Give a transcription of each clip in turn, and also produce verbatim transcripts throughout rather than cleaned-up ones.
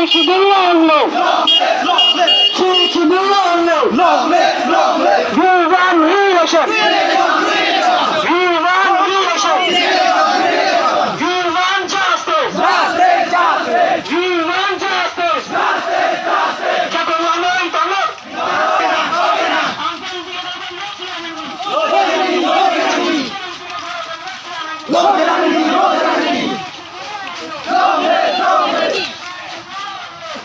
Chidulong lo. Chi-, chidulong lo. Long live, long live. We want re-election. We want re-election. We want justice. We want justice. Chakawano Ingtanglo. Long live, long live! Long live, long live! Long live, long live!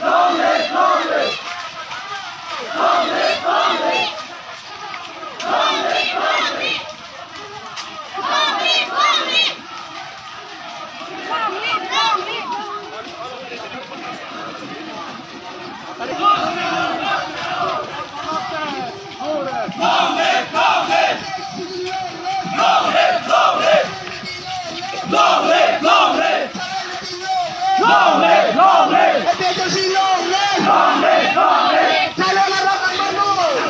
Long live, long live!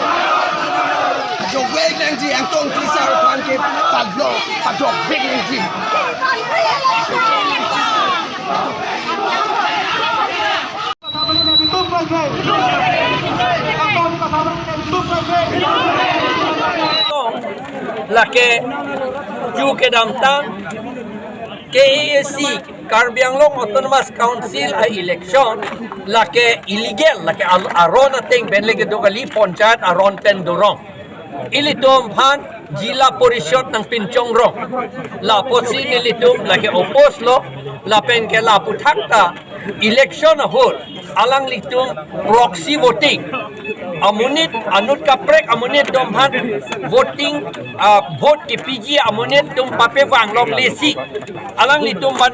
Jovek nangji, Angtong Ingti sar aphan ke padlo, padlo vek nangji. Lake ju kedamtang K A A C, Karbi Anglong Autonomous Council a-election lake illegal, lake al-, aron ateng pen le kedo kali, panchayat aron pen dorong. Ilitum aphan Zilla Parishad nangpinchongrong. Lapusi nelitum lake oppose lo, lapen ke lapu thakta election ahut alanglitum proxy voting. Amonit, anut kaprek amonit atum aphan voting, ah, vote kepiji amonit atum papevang longle si, alanglitum aphan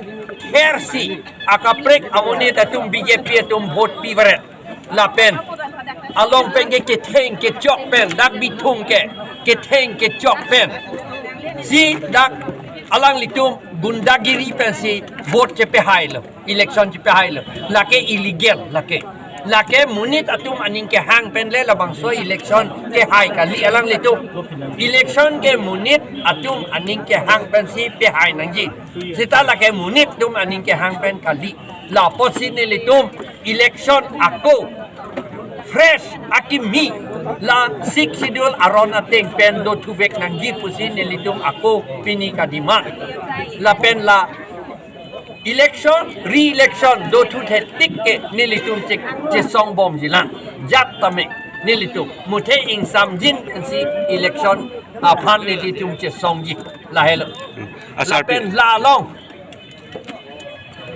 khersi akaprek amonit atum B J P atum vote pivaret. Lapen along pen ke ketheng kechok pen, dak Bithung ke ketheng kechok pen si dak alanglitum gundagiri pensi vote chepehailo, election chepehailo. Lake illegal, lake, lake monit atum aning kehang pen le labangso election kehai kali alanglitum. Election ke monit atum aning kehang pensi pehai nangji. Seta lake monit atum aning kehang pen kali. Lapusi nelitum election ako fresh akimi la Sixth Schedule aron ateng pen dothuvek nangji pusi nelitum ako pini kademand. Lapen la election, re-election dothu thetik ke nelitum che-, chesongbomjilang. Jat tame nelitum muthe ingsamjin pensi election aphan nelitum chesongji. Lahelo. Asarpi. Lapen la along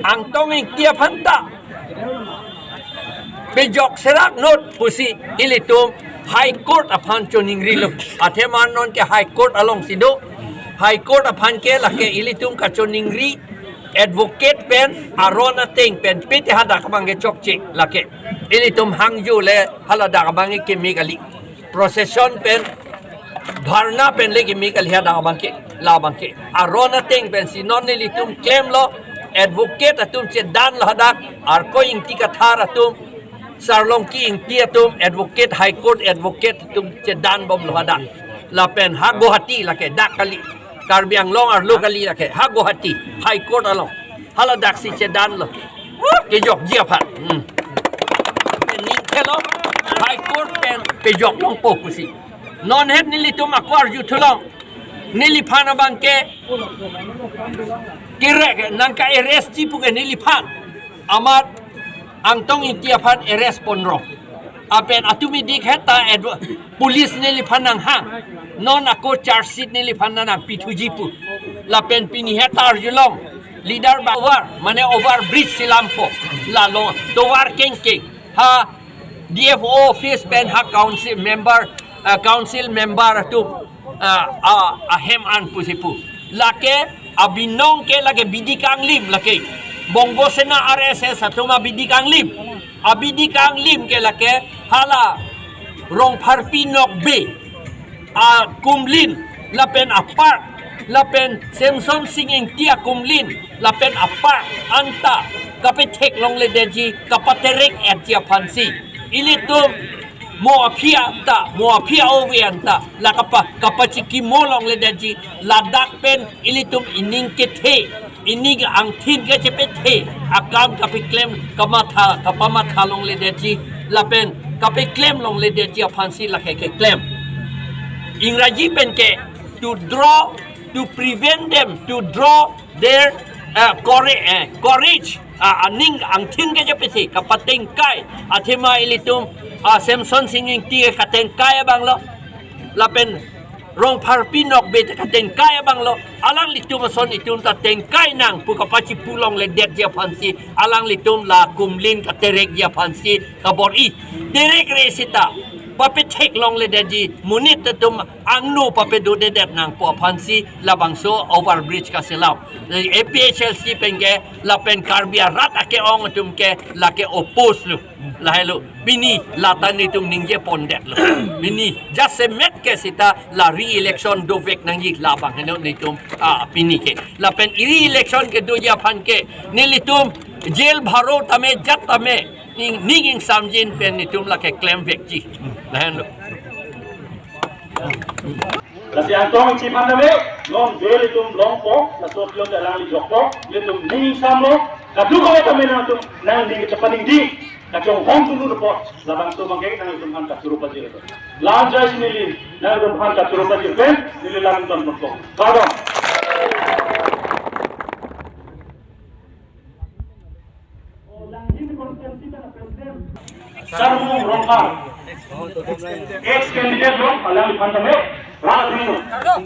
Angtong Ingti aphan ta pejok serak not pusi ilitum High Court aphan choningrilo. Athema non ke High Court alongsi do. High Court aphan ke lake ilitum kachoningri, advocate pen aron ateng pen pete hadak abang ke chokche lake. Ilitum hangjo le haladak abang ke keme kali. Procession pen, dharna pen le keme kali hadak abang ke, labang ke. Aron ateng pensi non nelitum klemlo, advocate atum chedanlo hadak, Arkoi Ingti Kathar atum, Sarlongki Ingti atum, advocate, High Court advocate atum chedanbomlo hadak. Lapen ha Guwahati lake, dak kali, Karbi Anglong arlo kali lake, ha Guwahati, High Court along. Haladaksi chedanlo. Kejokji aphan. Hmm. Pen ningthelo, High Court pen pejok longpo pusi. Non het nelitum ako arju thulong. Neliphan abang ke kerek nangka-arrest ji pu ke neliphan. Amat Angtong Ingti aphan arrest ponrong. Lapen atum idik het ta advo-, police neliphan nanghang. Non ako charge sheet neliphan nangpithuji pu. Lapen pini het ta arjulong. Leader ba over, mane over bridge si lampo. Lalo tovar kengkeng. Ha D F O office pen ha council member, ah, council member atum, ah, ah, ahem an pusi pu. Lake abinong ke lake B D Kanglim lake. Bongo Sena R S S atum a-B D Kanglim. A-B D Kanglim ke lake hala Rongpharpi Nokbe akumlin, lapen a-park, lapen Semson Sing Ingti akumlin, lapen a-park anta kapathek longledetji, kapaterek-etji aphansi. Ilitum mo aphi anta, mo aphi a-ove anta, la kapa, kapachikimo longledetji, ladak pen ilitum ining kethe Ining angthin kachepethe akam kapeklem kamatha kapamatha longledetji lapen kapeklem longledetji aphansi lake keklem. Ingraji pen ke to draw, to prevent them, to draw their uh, courage, uh, courage uh, aning angthin kachepethe kapatengkai athema ilitum uh, Semson Sing Ingti katengkai abanglo lapen Rongpharpi Nokbe katengkai abanglo, alanglitum ason itum ta tengkai nang pu kapachipu longledetji aphansi alanglitum la kumlin katerekji aphansi kabor-i. Terekre sita papethek longledetji, monit atum angno papedodedet nangpo aphansi labangso overbridge kaselam. A P H L C pen ke lapen Karbi arat ake-ong atum ke lake oppose lo. Lahelo pini lata netum ningje pondetlo. Pini jasemet ke sita la re-election dovek nangji labang heno netum ah pini ke. Lapen re-election kedoji aphan ke nelitum jail bharo tame jat tame ning ning ingsamjin pen netum lake klemvekji. Lahenlo. Lasi angtong chiphan tame non jail itum longpo, laso pilo te alangli jokpo, ilitum ning ingsamlo, kadokave tame nangtum nangning chepaningdi, kachonghong tulu depo, labangso abangke nangtum aphan kachoro pajir. La jai si neli nangtum aphan kachoro pajir pen neli langdun ponpo. Kardom. Langhin constituency pen President Sarmung Rongphar, ex candidate lo, alangliphan tame rat atum.